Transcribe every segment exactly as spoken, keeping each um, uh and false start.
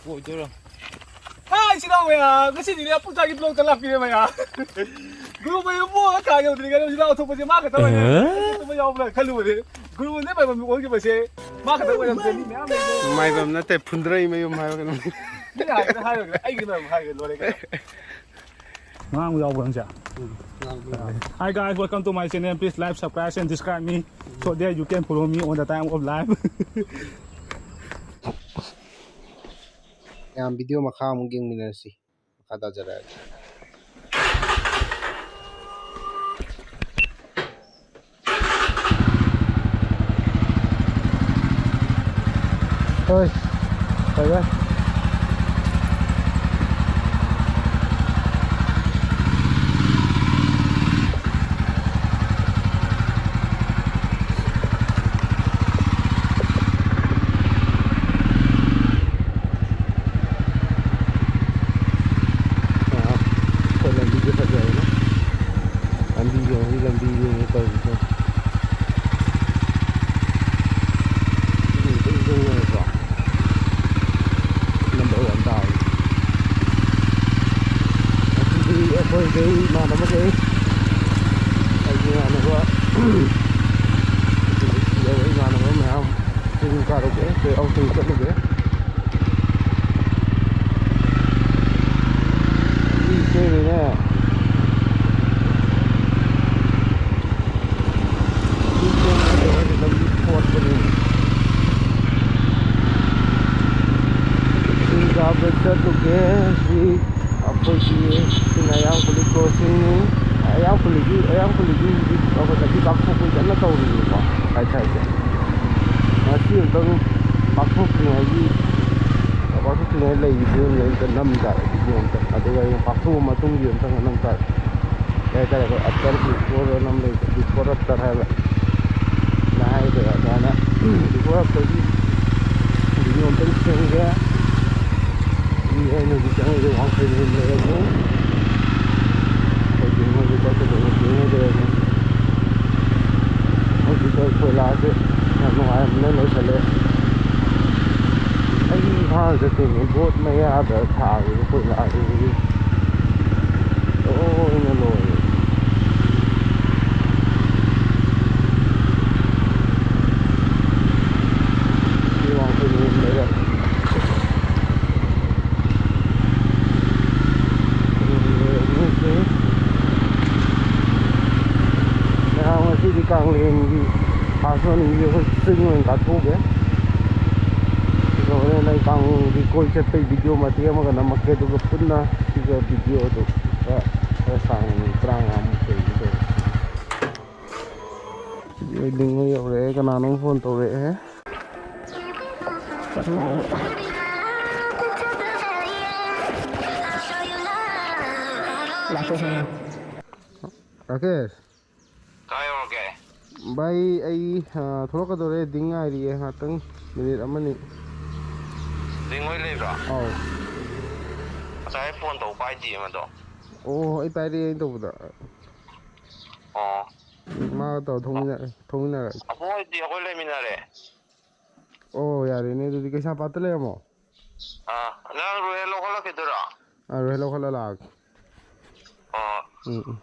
ꯑꯣꯏꯗꯣꯏꯔꯣ? ꯍꯥꯏ, ꯏꯆꯤꯟ ꯏꯅꯥꯎ ꯃꯌꯥꯝ, ꯉꯁꯤꯗꯤꯅꯦ ꯄꯨꯡꯖꯥꯒꯤ vlog ꯇ ꯂꯥꯛꯄꯤꯔꯦ ꯃꯌꯥꯝ꯫ ꯒꯨꯔꯨ ꯃꯌꯨꯝꯕꯨ ꯀꯥꯒꯦ ꯍꯧꯗ꯭ꯔꯤꯉꯩꯗ ꯏꯆꯤꯟ ꯏꯅꯥꯎ ꯊꯣꯛꯄꯁꯦ ꯃꯥ ꯈꯛꯇ ꯑꯣꯏꯔꯦ꯫ ꯑꯦ? ꯑꯇꯣꯞꯄ ꯌꯥꯎꯕ꯭ꯔꯥ ꯈꯜꯂꯨꯕꯅꯦ꯫ ꯒꯨꯔꯨꯅꯦ ꯃꯥꯏꯕꯝ ꯑꯣꯟꯈꯤꯕꯁꯦ ꯃꯥ ꯈꯛꯇ ꯑꯣꯏꯔꯝꯗ꯭ꯔꯦ꯫ ꯃꯤ ꯃꯌꯥꯝ ꯂꯩꯔꯦ꯫ ꯃꯥꯏꯕꯝ ꯅꯠꯇꯦ, ꯐꯨꯟꯗ꯭ꯔꯩ ꯃꯌꯨꯝ ꯍꯥꯏꯕ ꯀꯩꯅꯣꯝ꯫ ꯃꯤꯅ ꯍꯥꯏꯕꯗ ꯍꯥꯏꯔꯣꯏ, ꯑꯩꯒꯤ ꯃꯔꯝ ꯍꯥꯏꯔꯒ ꯂꯣꯏꯔꯦ ꯀꯩꯅꯣ꯫ ꯉꯥꯡꯕ ꯌꯥꯎꯕ꯭ꯔꯣ ꯅꯪꯁꯦ? ꯎꯝ, ꯉꯥꯡꯕ ꯌꯥꯎꯋꯦ꯫ Hi guys, welcome to my channel. Please like, subscribe and subscribe me so that you can follow me on the time of life. ꯃꯌꯥꯝ video ꯃꯈꯥ ꯑꯃꯨꯛ ꯌꯦꯡꯃꯤꯟꯅꯔꯁꯤ꯫ ꯃꯈꯥ ꯇꯥꯖꯔꯛꯑꯒꯦ꯫ ꯍꯣꯏ, ꯐꯔꯦ꯫ ꯑꯥ, ꯑꯩꯈꯣꯏ ꯂꯝꯕꯤꯁꯦ ꯐꯖꯔꯦꯅꯦ꯫ ꯂꯝꯕꯤꯒꯤ ꯍꯧꯖꯤꯛ ꯂꯝꯕꯤꯅꯦꯅ ꯇꯧꯔꯤꯁꯦ꯫ ꯏꯁꯤꯡ ꯏꯆꯤꯡ ꯆꯤꯡꯉꯒꯀꯣ꯫ Number one ꯇꯥꯔꯦ꯫ ꯉꯁꯤꯗꯤ ꯑꯩꯈꯣꯏꯗꯩ ꯏꯃꯥꯟꯅꯕꯈꯩ, ꯑꯩꯒꯤ ꯏꯃꯥꯟꯅꯕ, ꯏꯃꯥꯟꯅꯕ ꯃꯌꯥꯝ ꯆꯤꯡ ꯀꯥꯔꯨꯒꯦ, ꯆꯩꯔꯥꯎ ꯆꯤꯡ ꯆꯠꯂꯨꯒꯦ꯫ ꯂꯝꯕꯤ ꯁꯦꯝꯃꯤꯅꯦ꯫ ꯂꯝꯕꯤ ꯁꯦꯝꯃꯤꯅꯦ, ꯂꯝꯕꯤ ꯐꯣꯠꯄꯅꯤ꯫ ꯆꯤꯡ ꯀꯥꯕ ꯆꯠꯂꯨꯒꯦ꯫ ꯁꯤ ꯑꯩꯈꯣꯏꯒꯤ ꯁꯤꯅ ꯑꯌꯥꯡꯈꯨꯜꯒꯤ crossing ꯅꯤ꯫ ꯑꯌꯥꯡꯈꯨꯜꯒꯤ, ꯑꯌꯥꯡꯈꯨꯜꯒꯤ ꯍꯧꯖꯤꯛ ꯑꯩꯈꯣꯏ ꯂꯝꯕꯤ ꯄꯥꯛꯊꯣꯛꯄꯒꯤ ꯀꯟꯅ ꯇꯧꯔꯤꯕꯀꯣ, ꯍꯥꯏ ꯁꯥꯏꯁꯦ꯫ ꯃꯁꯤ ꯑꯃꯨꯛꯇꯪ ꯄꯥꯛꯊꯣꯛꯇ꯭ꯔꯤꯉꯩꯒꯤ, ꯄꯥꯛꯊꯣꯛꯇ꯭ꯔꯤꯉꯩ ꯂꯩꯔꯤꯕ ꯐꯤꯕꯝꯁꯦ ꯑꯝꯇ ꯅꯝ ꯇꯥꯔꯦ video ꯑꯝꯇ꯫ ꯑꯗꯨꯒ ꯑꯩꯅ ꯄꯥꯛꯊꯣꯛꯑ ꯃꯇꯨꯡꯒꯤ ꯑꯝꯇꯪ ꯅꯝ ꯇꯥꯔꯦ꯫ ꯀꯩ ꯍꯥꯏꯇꯥꯔꯦ, ꯑꯩꯈꯣꯏ after before ꯑꯅ ꯑꯃ ꯂꯩꯕ, before after ꯍꯥꯏꯕ꯫ ꯅ ꯍꯥꯏꯒꯗ꯭ꯔꯥ ꯑꯗꯨꯃꯥꯏꯅ before after ꯒꯤ video ꯑꯝꯇꯪ ꯁꯦꯝꯒꯦ꯫ ꯃꯤ ꯑꯩꯅ ꯍꯧꯖꯤꯛ ꯆꯪꯉꯤꯁꯦ ꯋꯥꯡꯈꯩ ꯂꯩꯔꯝꯃꯦ꯫ ꯑꯩꯈꯣꯏ ꯆꯤꯡ ꯍꯧꯖꯤꯛ ꯆꯠꯀꯗꯕ ꯆꯤꯡ ꯂꯩꯔꯝꯃꯦ꯫ ꯍꯧꯖꯤꯛ ꯑꯩꯈꯣꯏ ꯀꯣꯏꯂꯥꯁꯦ ꯌꯥꯝ ꯅꯨꯡꯉꯥꯏꯕꯅ ꯂꯣꯏꯁꯜꯂꯦ꯫ ꯑꯩ ꯏꯝꯐꯥꯜ ꯆꯠꯇꯣꯏꯅꯦ, ꯕꯣꯠ ꯃꯌꯥꯗ ꯊꯥꯔꯤꯕ ꯀꯣꯏꯂꯥꯁꯤꯡꯁꯤ ꯂꯣꯏꯅ ꯂꯣꯏꯔꯦ꯫ ꯁꯤ ꯋꯥꯡꯈꯩ ꯂꯣꯝꯗꯒ ꯃꯌꯥꯝ ꯉꯁꯤꯗꯤ ꯀꯥꯡꯂꯦꯟꯒꯤ ꯐꯥꯁ ꯃꯣꯔꯅꯤꯡꯁꯦ ꯑꯩꯈꯣꯏ ꯆꯤꯡ ꯑꯣꯏꯅ ꯀꯥꯊꯣꯛꯎꯒꯦ꯫ ꯑꯗꯨꯒ ꯍꯣꯔꯦꯟ ꯑꯩ ꯀꯥꯡꯂꯦꯟꯒꯤ ꯀꯣꯏ ꯆꯠꯄꯒꯤ ꯚꯤꯗꯤꯑꯣ ꯃꯇꯦꯛ ꯑꯃꯒ ꯅꯝꯃꯛꯀꯦ, ꯑꯗꯨꯒ ꯄꯨꯟꯅ ꯁꯤꯒ ꯚꯤꯗꯤꯑꯣꯗꯨ ꯈꯔ, ꯈꯔ ꯁꯥꯡꯅ, ꯃꯤꯅꯤꯠ ꯇꯔꯥꯃꯉꯥꯃꯨꯛ ꯀꯩꯃꯨꯛ ꯇꯧꯔꯁꯤ꯫ ꯁꯤꯗꯤ ꯑꯩ ꯂꯤꯡꯉ ꯌꯧꯔꯛꯑꯦ, ꯀꯅꯥꯅꯣꯝ ꯐꯣꯟ ꯇꯧꯔꯛꯑꯦ꯫ ꯂꯥꯛꯀꯦ ꯁꯦ꯫ ꯔꯥꯀꯦꯁ꯫ ꯀꯥꯏ ꯌꯧꯔꯒꯦ? ꯚꯥꯏ, ꯑꯩ, ꯑ, ꯊꯣꯛꯂꯛꯀꯗꯧꯔꯦ, ꯗꯤꯡ ꯉꯥꯏꯔꯤꯌꯦ ꯉꯥꯛꯇꯪ, ꯃꯤꯅꯤꯠ ꯑꯃꯅꯤ꯫ ꯗꯤꯡ ꯍꯣꯏ ꯂꯩꯕ꯭ꯔꯣ? ꯑꯧ꯫ ꯉꯁꯥꯏ ꯐꯣꯟ ꯇꯧꯕ ꯄꯥꯏꯗꯤꯌꯦ ꯃꯗꯣ꯫ ꯑꯣ, ꯑꯩ ꯄꯥꯏꯔꯛꯑꯦ ꯑꯩꯅ ꯇꯧꯕꯗ꯫ ꯑꯣ꯫ ꯃꯥꯒ ꯇꯧꯔ ꯊꯣꯛꯃꯤꯟꯅ-, ꯊꯣꯛꯃꯤꯟꯅꯔꯒꯦ꯫ ꯑꯕꯣꯛ ꯍꯣꯏꯗꯤ ꯑꯩꯈꯣꯏ ꯂꯩꯃꯤꯟꯅꯔꯦ꯫ ꯑꯣ, ꯌꯥꯔꯦꯅꯦ ꯑꯗꯨꯗꯤ, ꯀꯩꯁꯥꯝꯄꯥꯠꯇ ꯂꯩꯔꯝꯃꯣ꯫ ꯑꯥ, ꯅꯪ ꯔꯣꯍꯦꯜ ꯂꯧꯈꯠꯂꯛꯈꯤꯗꯣꯏꯔꯣ? ꯑꯥ, ꯔꯣꯍꯦꯜ ꯂꯧꯈꯠꯂ ꯂꯥꯛꯑꯒꯦ꯫ ꯑꯣ꯫ ꯎꯝ, ꯎꯝ꯫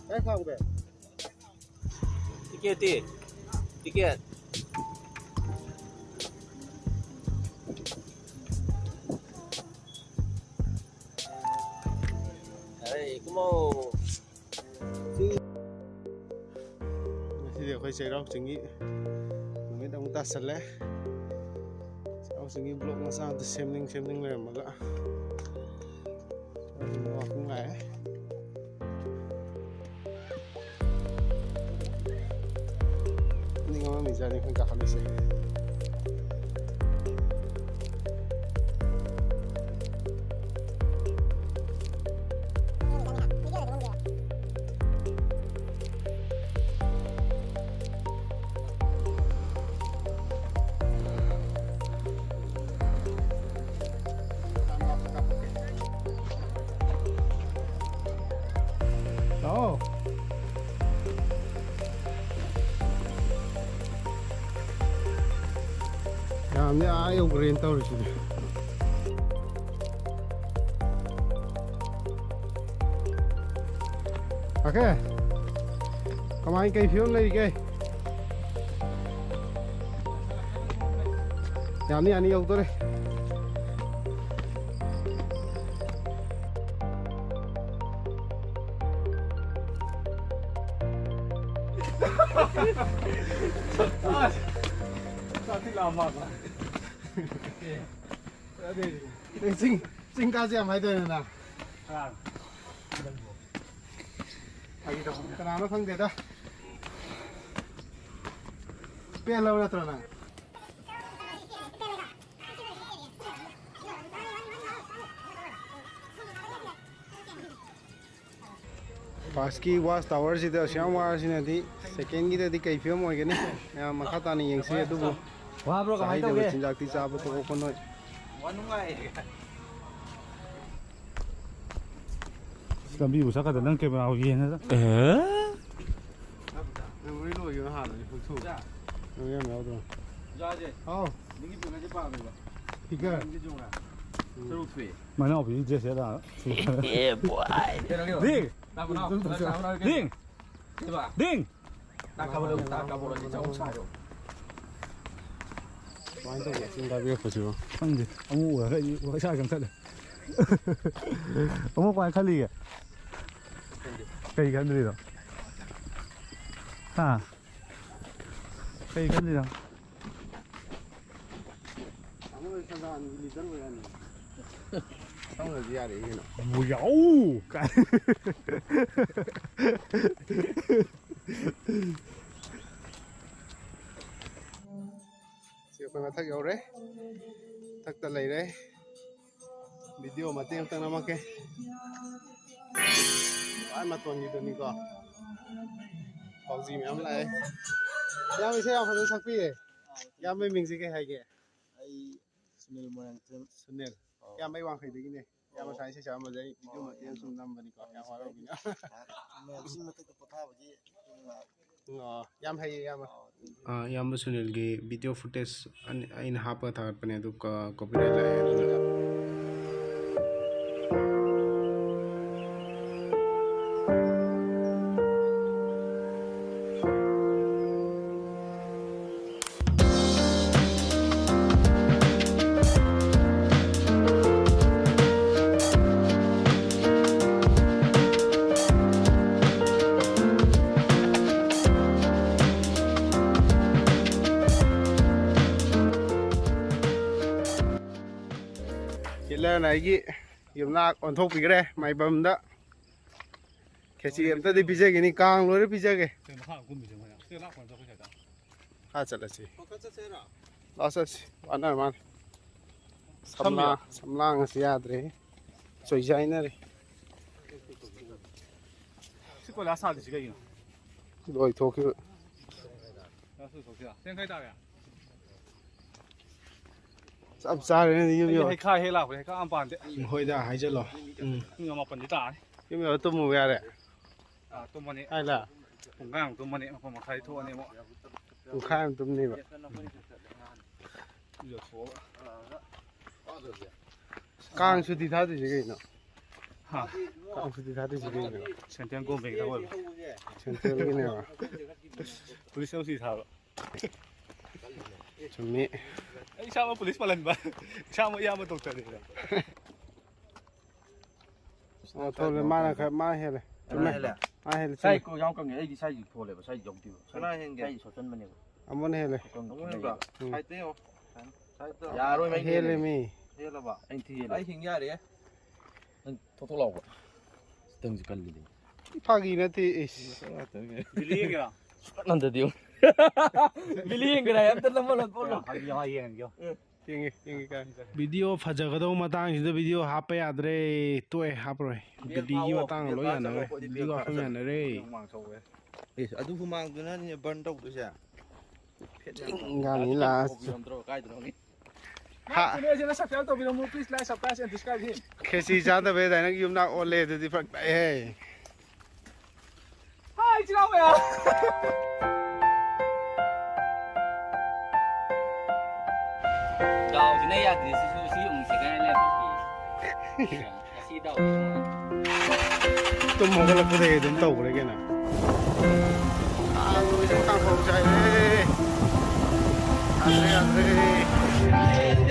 ꯀꯥꯏ ꯈꯥꯝꯒꯦ? ꯇꯤꯀꯦꯠꯇꯤ? ꯇꯤꯀꯦꯠ꯫ ꯑꯣ꯫ ꯉꯁꯤꯗꯤ ꯑꯩꯈꯣꯏ ꯆꯩꯔꯥꯎ ꯆꯤꯡꯒꯤ ꯅꯨꯃꯤꯠ ꯑꯃꯨꯛ ꯇꯥꯁꯜꯂꯦ꯫ ꯆꯩꯔꯥꯎ ꯆꯤꯡꯒꯤ vlog ꯃꯆꯥ ꯑꯝꯇ ꯁꯦꯝꯅꯤꯡ ꯁꯦꯝꯅꯤꯡ ꯂꯩꯔꯝꯃꯒ꯫ ꯆꯩꯔꯥꯎ ꯆꯤꯡꯗ walking ꯂꯥꯛꯑꯦ꯫ ꯅꯤꯡꯉꯝꯃꯝꯃꯤꯖꯥꯠꯅꯤ ꯑꯩꯈꯣꯏ ꯀꯥꯈꯠꯂꯤꯁꯦ꯫ ꯂꯥꯛꯑꯣ꯫ ꯌꯥꯝꯅꯤ ꯑꯥ ꯌꯧꯈ꯭ꯔꯦꯅ ꯇꯧꯔꯤꯁꯤꯗꯤ꯫ ꯑꯣꯀꯦ꯫ ꯀꯃꯥꯏ ꯀꯩ ꯐꯤꯕꯝ ꯂꯩꯔꯤꯒꯦ? ꯌꯥꯅꯤ, ꯌꯥꯅꯤ, ꯌꯧꯗꯣꯔꯦ꯫ ꯆꯤꯡ, ꯆꯤꯡ ꯀꯥꯁꯦ ꯌꯥꯝ ꯍꯥꯏꯗꯣꯏꯅꯦ ꯅꯪ꯫ ꯀꯅꯥꯅꯣ ꯈꯪꯗꯦꯗ꯫ ꯄꯦꯜꯂꯕ ꯅꯠꯇ꯭ꯔꯣ ꯅꯪ? ꯐꯥꯔꯁꯀꯤ ꯋꯥꯆ ꯇꯥꯋꯔꯁꯤꯗ ꯑꯁꯨꯛ ꯌꯥꯝ ꯋꯥꯔꯁꯤꯅꯗꯤ, ꯁꯦꯀꯦꯟꯒꯤꯗꯗꯤ ꯀꯩ ꯐꯤꯕꯝ ꯑꯣꯏꯒꯅꯤ? ꯃꯌꯥꯝ ꯃꯈꯥ ꯇꯥꯅ ꯌꯦꯡꯁꯤ꯫ ꯑꯗꯨꯕꯨ ꯋꯥꯕ꯭ꯔꯣ? ꯀꯃꯥꯏꯅ ꯆꯥꯍꯩꯗꯕ ꯇꯧꯒꯦ? ꯆꯤꯟꯖꯥꯛꯇꯤ ꯆꯥꯕ ꯇꯣꯛꯑꯣꯀꯣ ꯅꯣꯏ꯫ ꯋꯥ ꯅꯨꯡꯉꯥꯏ꯫ ꯂꯝꯕꯤꯕꯨ ꯆꯠꯀꯗ ꯅꯪ ꯀꯦꯃꯦꯔꯥ ꯌꯦꯡꯉꯒ꯫ ꯑꯦ? ꯃꯦꯃꯣꯔꯤ ꯂꯣꯏꯈꯤꯕ ꯍꯥꯟꯅꯅꯤ, ꯍꯨꯏꯊꯨ꯫ ꯃꯦꯃꯣꯔꯤ ꯌꯥꯝ ꯌꯥꯎꯗ꯭ꯔꯣ? ꯍꯥꯎ꯫ ꯅꯪꯒꯤ ꯐꯤꯒꯔꯁꯦ ꯄꯥꯝꯃꯦꯕ꯫ ꯐꯤꯒꯔ? ꯅꯪꯒꯤ ꯆꯨꯝꯕ꯭ꯔꯥ? ꯎꯝ꯫ ꯇꯔꯨꯛ ꯊꯣꯛꯑꯦ꯫ ꯃꯅꯥꯎꯄꯤꯒꯤ ꯗ꯭ꯔꯦꯁꯁꯦ ꯂꯥꯛꯑ꯫ ꯑꯦ, ꯕꯣꯏ꯫ ꯀꯩꯅꯣ, ꯀꯩꯅꯣ꯫ ꯗꯤꯡ! ꯇꯥꯕ꯭ꯔꯣ? ꯗꯤꯡ! ꯀꯩꯕ? ꯗꯤꯡ! ꯇꯥ ꯀꯥꯕꯂꯣ, ꯇꯥ ꯀꯥꯕꯂꯣ, ꯆꯥꯎ ꯁꯥꯔꯣ꯫ ꯀꯃꯥꯏꯅ ꯇꯧꯒꯦ ꯆꯤꯡ ꯀꯥꯕꯤꯔꯛꯄꯁꯤꯕꯣ? ꯈꯪꯗꯦ꯫ ꯑꯃꯨꯛ ꯎꯔꯒ ꯑꯩ ꯏꯁꯥ ꯀꯟꯈꯠꯂꯦ꯫ ꯑꯃꯨꯛ ꯀꯃꯥꯏꯅ ꯈꯜꯂꯤꯒꯦ? ꯀꯩ ꯈꯟꯗ꯭ꯔꯤꯅꯣ? ꯍꯥ? ꯀꯩ ꯈꯟꯗ꯭ꯔꯤꯅꯣ? ꯁꯣꯝꯗꯗꯤ ꯌꯥꯔꯦ ꯀꯩꯅꯣ꯫ ꯌꯥꯎ! ꯀꯥꯏ꯫ ꯁꯤ ꯑꯩꯈꯣꯏ ꯃꯊꯛ ꯌꯧꯔꯦ꯫ ꯃꯊꯛꯇ ꯂꯩꯔꯦ꯫ ꯚꯤꯗꯤꯑꯣ ꯃꯇꯦꯛ ꯑꯃꯇꯪ ꯅꯝꯃꯛꯀꯦ꯫ ꯈ꯭ꯋꯥꯏ ꯃꯇꯣꯟꯒꯤꯗꯨꯅꯤꯀꯣ꯫ ꯐꯥꯎꯖꯤ ꯃꯌꯥꯝ ꯂꯥꯛꯑꯦ꯫ ꯏꯌꯥꯝꯕ ꯏꯁꯩ ꯌꯥꯝ ꯐꯖꯅ ꯁꯛꯄꯤꯌꯦ꯫ ꯏꯌꯥꯝꯕꯩ ꯃꯤꯡꯁꯦ ꯀꯩ ꯍꯥꯏꯒꯦ? ꯑꯩ ꯁꯨꯅꯤꯜ ꯃꯣꯏꯔꯥꯡꯊꯦꯝ꯫ ꯁꯨꯅꯤꯜ꯫ ꯑꯧ꯫ ꯏꯌꯥꯝꯕ ꯑꯩ ꯋꯥꯡꯈꯩꯗꯒꯤꯅꯦ꯫ ꯏꯌꯥꯝꯕ ꯑꯧ꯫ ꯁꯨꯃꯥꯏꯅ ꯏꯁꯩ ꯁꯛꯑꯝꯕꯁꯦ ꯑꯩ ꯚꯤꯗꯤꯑꯣ ꯑꯧ, ꯃꯇꯦꯛ ꯑꯃ ꯁꯨꯝ ꯅꯝꯕꯅꯤꯀꯣ꯫ ꯌꯥꯝ ꯍꯔꯥꯎꯕꯤꯅꯦ꯫ ꯃꯌꯥꯝꯁꯤꯒꯤ ꯃꯊꯛꯇ ꯄꯣꯊꯥꯕꯒꯤ ꯄꯨꯡ ꯉꯥꯏꯍꯥꯛ꯫ ꯑꯣ, ꯌꯥꯝ ꯍꯩꯌꯦ ꯏꯌꯥꯝꯕ꯫ ꯑꯧ, ꯑꯗꯨꯅꯤ꯫ ꯑꯥ, ꯏꯌꯥꯝꯕ ꯁꯨꯅꯤꯜꯒꯤ ꯚꯤꯗꯤꯑꯣ ꯐꯨꯇꯦꯖ ꯑꯅꯤ ꯑꯩꯅ ꯍꯥꯞꯄꯒ ꯊꯥꯒꯠꯄꯅꯦ, ꯑꯗꯨ ꯀ-, ꯀꯣꯄꯤꯔꯥꯏꯠ ꯂꯥꯛꯑꯦ ꯑꯗꯨꯅ꯫ ꯍꯤꯠꯂꯔꯅ ꯑꯩꯒꯤ ꯌꯨꯝꯅꯥꯛ ꯑꯣꯟꯊꯣꯛꯄꯤꯈ꯭ꯔꯦ ꯃꯥꯏꯕꯝꯗ꯫ ꯈꯦꯆꯤ ꯑꯝꯇꯗꯤ ꯄꯤꯖꯒꯦꯅꯤ, ꯀꯥꯡ ꯂꯣꯏꯔ ꯄꯤꯖꯒꯦ꯫ ꯁꯤ ꯃꯈꯥ ꯀꯨꯝꯃꯤꯁꯦ ꯃꯣꯏꯅ꯫ ꯁꯤ ꯂꯥꯞꯄ ꯅꯠꯇ꯭ꯔꯣ ꯑꯩꯈꯣꯏ ꯁ꯭ꯋꯥꯏꯗ? ꯃꯈꯥ ꯆꯠꯂꯁꯤ꯫ ꯂꯥꯛꯑꯣ ꯆꯠꯁꯤ꯫ ꯋꯥꯅꯔ ꯃꯥꯜꯂꯦ꯫ ꯁꯝꯂꯥꯡ, ꯁꯝꯂꯥꯡ, ꯁꯝꯂꯥꯡ ꯑꯁꯤ ꯌꯥꯗ꯭ꯔꯦ꯫ ꯆꯣꯏꯖꯥꯏꯅꯔꯦ꯫ ꯁꯤ ꯀꯣꯏꯂꯥꯁ ꯊꯥꯗ꯭ꯔꯤꯁꯤ ꯀꯩꯒꯤꯅꯣ? ꯂꯣꯏꯊꯣꯛꯈꯤꯕ꯫ ꯀꯣꯏꯂꯥꯁ ꯂꯣꯏꯊꯣꯛꯈꯤꯕ꯫ ꯁꯤ ꯌꯥꯡꯈꯩ ꯇꯥꯔꯦ꯫ ꯆꯞ ꯆꯥꯔꯦꯅꯦ ꯌꯨꯝ ꯑꯩ ꯌꯧꯔꯦ꯫ ꯍꯩꯈꯥ ꯍꯦꯛ ꯂꯥꯛꯄꯅꯦ, ꯍꯩꯈꯥ ꯑꯝ ꯄꯥꯟꯗꯦ꯫ ꯍꯣꯏꯗ, ꯍꯥꯏꯖꯜꯂꯣ꯫ ꯎꯝ꯫ ꯄꯨꯡ ꯃꯥꯄꯟꯗꯤ ꯇꯥꯔꯦ꯫ ꯌꯨꯝ ꯌꯧꯔ ꯇꯨꯝꯃꯨꯕ ꯌꯥꯔꯦ꯫ ꯑꯥ, ꯇꯨꯝꯃꯅꯤ꯫ ꯍꯥꯏꯂ? ꯄꯨꯡꯈꯥꯏꯃꯨꯛ ꯇꯨꯝꯃꯅꯤ, ꯃꯥꯄꯟ ꯃꯈꯥꯏ ꯊꯣꯛꯑꯅꯤ ꯑꯃꯨꯛ꯫ ꯄꯨꯡꯈꯥꯏ ꯑꯃ ꯇꯨꯝꯅꯤꯕ꯫ ꯏꯔꯨꯖꯊꯣꯛꯑꯒ꯫ ꯀꯥꯡ ꯁꯨꯇꯤ ꯊꯥꯗꯣꯏꯁꯦ ꯀꯩꯅꯣ? ꯍꯥ? ꯀꯥꯡ ꯁꯨꯇꯤ ꯊꯥꯗꯣꯏꯁꯦ ꯀꯩꯅꯣ? ꯁꯦꯟꯇ꯭ꯔꯦꯜ ꯒꯣꯔꯃꯦꯟꯒꯤ ꯊꯕꯛ ꯑꯣꯏꯕ꯫ ꯁꯦꯟꯇ꯭ꯔꯦꯜꯒꯤꯅꯦꯕ꯫ ꯄꯨꯂꯤꯁꯅ ꯁꯨꯇꯤ ꯊꯥꯕ꯫ ꯆꯨꯝꯃꯤ꯫ ꯑꯩ ꯏꯁꯥꯃꯛ ꯄꯨꯂꯤꯁ ꯄꯥꯜꯍꯟꯕ꯫ ꯏꯁꯥꯃꯛ ꯏꯌꯥꯝꯕ ꯗꯣꯛꯇꯔꯅꯦꯕ꯫ ꯑꯣ, ꯊꯣꯛꯂꯦ꯫ ꯃꯥꯅ ꯈꯔ, ꯃꯥ ꯍꯦꯜꯂꯦ꯫ ꯆꯨꯝꯃꯦ꯫ ꯍꯦꯜꯂꯦ? ꯑꯥ, ꯍꯦꯜꯂꯦ, ꯁꯥꯏ ꯆꯨꯝꯃꯦ꯫ ꯀꯣ ꯌꯥꯝ ꯀꯪꯉꯦ꯫ ꯑꯩꯗꯤ ꯁꯥꯏꯁꯤ ꯊꯣꯜꯂꯦꯕ, ꯁꯥꯏꯁꯤ ꯌꯥꯎꯗꯦꯕ꯫ ꯁꯥꯏ-, ꯀꯅꯥ ꯍꯦꯟꯒꯦ? ꯁꯥꯏꯁꯤ ꯁꯣꯠꯆꯟꯕꯅꯦꯕ꯫ ꯑꯃꯅ ꯍꯦꯜꯂꯦ꯫ ꯀꯪ-, ꯑꯃꯨꯛ ꯍꯦꯟꯕ꯭ꯔꯣ? ꯎꯝ꯫ ꯁꯥꯏꯠꯇ ꯌꯦꯡꯉꯣ꯫ ꯁꯥꯏꯠꯇ꯫ ꯌꯥꯔꯣꯏ, ꯃꯩ ꯍꯦꯜꯂꯦ ꯍꯦꯜꯂꯦ꯫ ꯃꯤ꯫ ꯍꯦꯜꯂꯕ? ꯑꯩꯅ ꯊꯤ ꯍꯦꯜꯂꯦ꯫ ꯑꯩ ꯍꯤꯡ ꯌꯥꯔꯦ꯫ ꯅꯪ ꯊꯣꯛ ꯊꯣꯛ ꯂꯥꯎꯕ꯫ ꯈꯤꯇꯪꯁꯨ ꯀꯜꯂꯤꯅꯦ꯫ ꯐꯥꯒꯤ ꯅꯠꯇꯦ, ꯏꯁ꯫ ꯕꯤꯂꯤ ꯌꯦꯡꯒꯦꯔꯣ? ꯁꯨꯡꯍꯟꯗꯗꯤ ꯌꯦꯡꯉꯨ꯫ ꯕꯤꯂꯤ ꯌꯦꯡꯒꯦꯔꯥ? ꯑꯝꯇ ꯅꯝꯃꯣ, ꯅꯝꯃꯣ꯫ ꯍꯥꯏꯕꯤꯌꯣ, ꯍꯥꯏ ꯌꯦꯡꯉꯒꯦ꯫ ꯎꯝ꯫ ꯌꯦꯡꯒꯦ, ꯌꯦꯡꯒꯦ, ꯀꯥꯏ꯫ ꯚꯤꯗꯤꯑꯣ ꯐꯖꯒꯗꯧꯕ ꯃꯇꯥꯡꯁꯤꯗ ꯚꯤꯗꯤꯑꯣ ꯍꯥꯞꯄ ꯌꯥꯗ꯭ꯔꯦ꯫ ꯇꯣꯛꯑꯦ, ꯍꯥꯞꯄꯔꯣꯏ꯫ ꯕꯦꯜ ꯕꯤꯂꯤꯒꯤ ꯐꯥꯎꯑꯣ, ꯃꯇꯥꯡ ꯕꯦꯜ ꯂꯣꯏ ꯐꯥꯎ ꯌꯥꯅꯔꯦ꯫ ꯆꯠꯂꯣ, ꯑꯩꯈꯣꯏꯗꯤ ꯕꯤꯂꯤꯒꯤ ꯕꯦꯜ ꯐꯥꯎ ꯋꯥꯐꯝ ꯆꯠꯂꯣ꯫ ꯌꯥꯅꯔꯦ꯫ ꯍꯨꯃꯥꯡ ꯁꯧꯋꯦ꯫ ꯑꯦ, ꯑꯗꯨ ꯍꯨꯃꯥꯡꯗꯨꯅꯅꯤꯅꯦ ꯕꯔꯟ ꯇꯧꯗꯣꯏꯁꯦ꯫ ꯐꯦꯠ ꯌꯥꯝ ꯆꯤꯡ ꯀꯥꯡꯉꯤ ꯂꯥꯁ꯫ ꯀꯣꯕꯤ ꯌꯥꯝꯗ꯭ꯔꯣ? ꯀꯥꯏꯗꯅꯣ ꯈꯪꯉꯤ꯫ ꯍꯥ꯫ ꯆꯦꯅꯦꯜꯁꯤꯅ subscribe ꯇꯧꯕꯤꯔꯝꯃꯨ꯫ Please like, subscribe and subscribe him. ꯈꯦꯆꯤ ꯆꯥꯗꯕꯩ ꯑꯗꯥꯏꯅ ꯌꯨꯝꯅꯥꯛ ꯑꯣꯜꯂꯦ꯫ ꯑꯗꯨꯗꯤ ꯐꯔꯛ ꯇꯥꯏꯍꯦ꯫ ꯍꯥꯏ, ꯏꯆꯤꯜ ꯏꯅꯥꯎ ꯃꯌꯥꯝ꯫ ꯗꯥꯎꯁꯤꯅ ꯌꯥꯗ꯭ꯔꯦ꯫ ꯁꯤꯁꯨ ꯁꯤ ꯑꯃꯨꯛ ꯁꯦꯒꯥꯏ ꯂꯩꯔꯝꯃꯦ꯫ ꯉꯁꯤ ꯗꯥꯎꯁꯤ ꯅꯨꯡꯉꯥꯏ꯫ ꯇꯨꯝ ꯍꯧꯒꯠꯂꯛꯄꯗꯒꯤ ꯑꯗꯨꯝ ꯇꯧꯈ꯭ꯔꯦ ꯀꯩꯅꯣ꯫ ꯑꯥ, ꯂꯣꯏꯔꯦ, ꯀꯥꯡꯍꯧ ꯆꯥꯏꯔꯦ꯫ ꯌꯥꯗ꯭ꯔꯦ, ꯌꯥꯗ꯭ꯔꯦ꯫